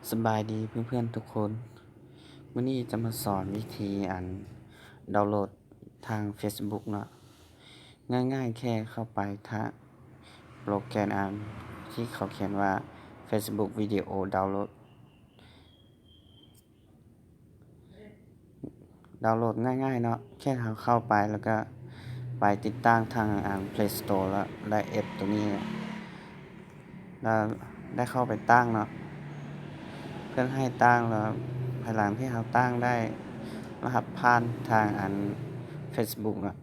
ສະບາຍດີເພື່ອນໆທຸກຄົນ, ມື້ນີ້ຈະມາສອນວິທີອັນດາວໂຫຼດທາງເຟສບຸກເນາະ. ງ່າຍໆ ແຄ່ເຂົ້າໄປທາງໂປຣແກຣມອັນທີ່ເຂົາຂຽນວ່າ ເຟສບຸກວິດີໂອດາວໂຫຼດ. ດາວໂຫຼດງ່າຍໆເນາະ, ແຄ່ເຮົາເຂົ້າໄປແລ້ວກໍໄປຕິດຕັ້ງທາງອັນເພລສະໂຕ ແລ້ວໄດ້ແອັບໂຕນີ້ ແລ້ວໄດ້ເຂົ້າໄປຕັ້ງເນາະ. ເພິ່ນໃຫ້ຕັ້ງແລ້ວ ພາຍຫຼັງທີ່ເຮົາຕັ້ງໄດ້ລະຫັດຜ່ານທາງອັນເຟສບຸກເນາະ,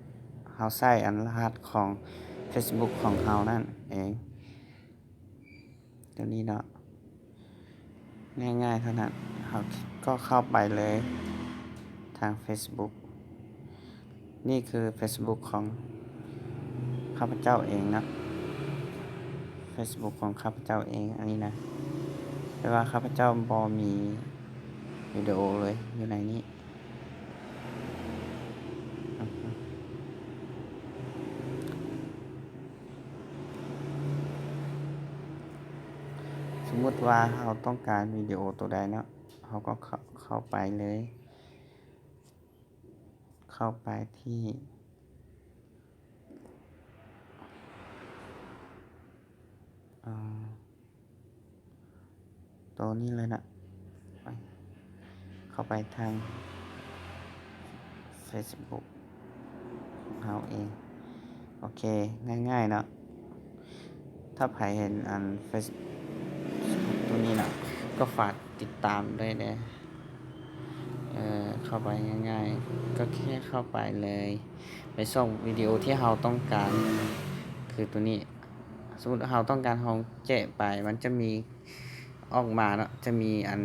ເຮົາໃສ່ອັນລະຫັດຂອງເຟສບຸກຂອງເຮົານັ້ນເອງ. ຕົວນີ້ເນາະ, ງ່າຍໆເທົ່ານັ້ນ, ເຮົາກໍເຂົ້າໄປເລີຍທາງເຟສບຸກ. ນີ້ຄືເຟສບຸກຂອງຂ້າພະເຈົ້າເອງເນາະ, ເຟສບຸກຂອງຂ້າພະເຈົ້າເອງອັນນີ້ນະ, ແຕ່ວ່າຂ້າພະເຈົ້າບໍ່ມີວິດີໂອເລີຍຢູ່ໃນນີ້. ສົມມຸດວ່າເຮົາຕ້ອງການວິດີໂອໂຕໃດເນາະ, ເຮົາກໍເຂົ້າ ເຂົ້າໄປເລີຍ, ເຂົ້າໄປທີ່ ອາ ໂຕນີ້ເລີຍນະ, ເຂົ້າໄປທາງເຟສບຸກຂອງເຮົາເອງ. ໂອເຄ, ງ່າຍໆເນາະ. ຖ້າໃຜເຫັນອັນເຟສບຸກໂຕນີ້ເນາະ ກໍຝາກຕິດຕາມດ້ວຍເດີ. ເອີ ເຂົ້າໄປງ່າຍໆ, ກໍແຄ່ເຂົ້າໄປເລີຍ, ໄປຊອກວິດີໂອທີ່ເຮົາຕ້ອງການ, ຄືໂຕນີ້. ສົມມຸດເຮົາຕ້ອງການ ເຮົາແຈະໄປ ມັນຈະມີອອກມາເນາະ, ຈະມີອັນ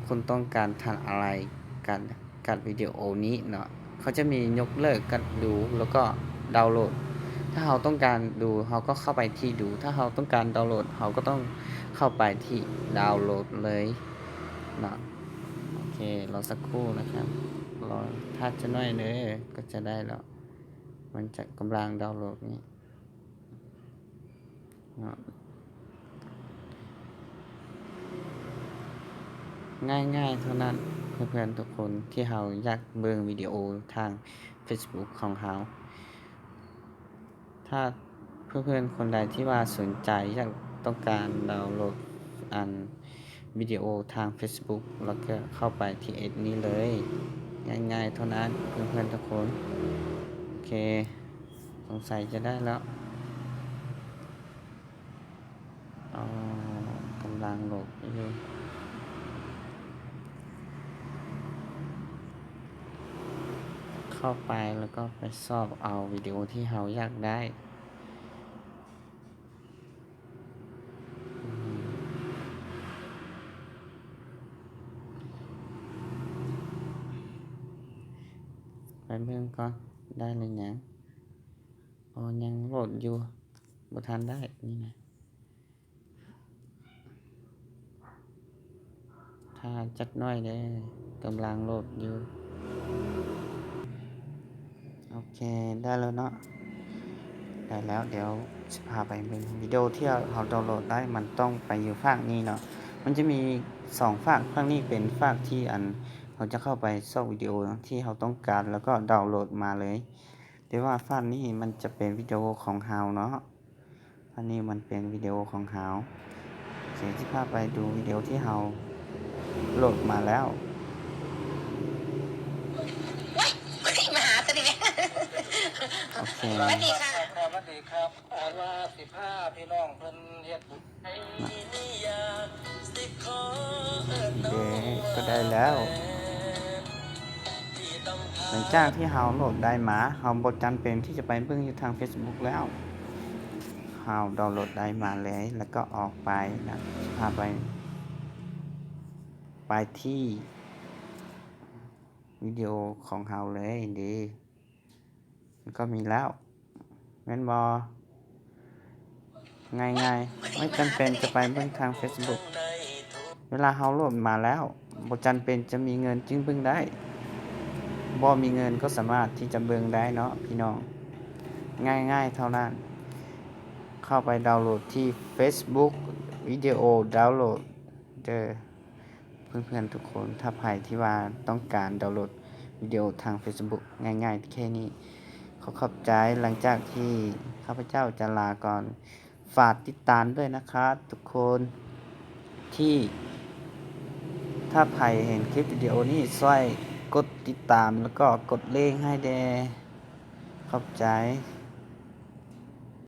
ຄຸນຕ້ອງການທານອາໄລກັບ ກັບວິດີໂອນີ້ເນາະ, ເຂົາຈະມີຍົກເລີກກັບດູ ແລ້ວກໍດາວໂຫຼດ. ຖ້າເຮົາຕ້ອງການດູ ເຮົາກໍເຂົ້າໄປທີ່ດູ, ຖ້າເຮົາຕ້ອງການດາວໂຫຼດ ເຮົາກໍຕ້ອງເຂົ້າໄປທີ່ດາວໂຫຼດເລີຍເນາະ. ໂອເຄ, ລໍສັກຄູ່ນະຄັບ, ລໍຖ້າຈັກໜ້ອຍເດີ, ກໍຈະໄດ້ແລ້ວ, ມັນຈະກຳລັງດາວໂຫຼດນີ້. ເນາະ ງ່າຍໆເທົ່ານັ້ນ ເພື່ອນໆທຸກຄົນທີ່ເຮົາຢາກເບິ່ງວິດີໂອທາງເຟສບຸກຂອງເຮົາ. ຖ້າເພື່ອນໆຄົນໃດທີ່ວ່າສົນໃຈ ຢາກຕ້ອງການດາວໂຫຼດອັນ ວິດີໂອທາງເຟສບຸກ ແລ້ວກໍເຂົ້າໄປທີ່ແອັບນີ້ເລີຍ. ງ່າຍໆເທົ່ານັ້ນ ເພື່ອນໆທຸກຄົນ. ໂອເຄ ສົງໄສຈະໄດ້ແລ້ວ. ອໍ ກຳລັງໂຫຼດຢູ່. ເຂົ້າໄປແລ້ວກໍໄປຊອກເອົາວິດີໂອທີ່ເຮົາຢາກໄດ້. ໄປເບິ່ງກ່ອນ ໄດ້ຫຼືຍັງ? ອໍ ຍັງໂຫຼດຢູ່ ບໍ່ທັນໄດ້ນີ້ນະ. ຖ້າຈັກໜ້ອຍເດີ ກຳລັງໂຫຼດຢູ່. ໂອເຄ ໄດ້ແລ້ວເນາະ ໄດ້ແລ້ວ. ດຽວຊິພາໄປເບິ່ງວິດີໂອທີ່ເຮົາດາວໂຫຼດໄດ້ ມັນຕ້ອງໄປຢູ່ຟາກນີ້ເນາະ. ມັນຈະມີສອງຟາກ, ຟາກນີ້ເປັນຟາກທີ່ອັນ ເຮົາຈະເຂົ້າໄປຊອກວິດີໂອທີ່ເຮົາຕ້ອງການ ແລ້ວກໍດາວໂຫຼດມາເລີຍ. ແຕ່ວ່າຟາກນີ້ມັນຈະເປັນວິດີໂອຂອງເຮົາເນາະ. ອັນນີ້ມັນເປັນວິດີໂອຂອງເຮົາ. ໂອເຄ ຊິພາໄປດູວິດີໂອທີ່ເຮົາໂຫຼດມາແລ້ວ. ໂອ້ຍ ມາຫາຕົວນີ້ແມ່. ໂອເຄ ສະຫວັດດີຄ່ະ ສະຫວັດດີຄັບ. ອັນວ່າຊິພາພີ່ນ້ອງເພິ່ນເຮັດບຸນ ເດ້ ກໍໄດ້ແລ້ວ. ຫຼັງຈາກທີ່ເຮົາໂຫຼດໄດ້ມາ ເຮົາບໍ່ຈຳເປັນທີ່ຈະໄປເບິ່ງຢູ່ທາງເຟສບຸກແລ້ວ. ເຮົາດາວໂຫຼດໄດ້ມາເລີຍ ແລ້ວກໍອອກໄປນະ ພາໄປ ໄປທີ່ວິດີໂອຂອງເຮົາເລີຍເດ້. ມັນກໍມີແລ້ວ ແມ່ນບໍ່? ງ່າຍໆ ບໍ່ຈຳເປັນຈະໄປເບິ່ງທາງເຟສບຸກ. ເວລາເຮົາໂຫຼດມາແລ້ວ ບໍ່ຈຳເປັນຈະມີເງິນຈຶ່ງເບິ່ງໄດ້, ບໍ່ມີເງິນກໍສາມາດທີ່ຈະເບິ່ງໄດ້ເນາະພີ່ນ້ອງ. ງ່າຍໆເທົ່ານັ້ນ. ເຂົ້າໄປດາວໂຫຼດທີ່ເຟສບຸກ ວິດີໂອດາວໂຫຼດເດີ. ເພື່ອນໆທຸກຄົນ. ຖ້າໃຜທີ່ວ່າຕ້ອງການດາວໂຫຼດວິດີໂອທາງ Facebook ງ່າຍໆແຄ່ນີ້ ຂໍຂອບໃຈ. ຫຼັງຈາກທີ່ຂ້າພະເຈົ້າຈະລາກ່ອນ ຝາກຕິດຕາມດ້ວຍນະຄະທຸກຄົນ ທີ່ ຖ້າໃຜເຫັນຄລິບວິດີໂອນີ້ ຊ່ວຍກົດຕິດຕາມ ແລ້ວກໍກົດເລີກໃຫ້ແດ່. ຂອບໃຈ.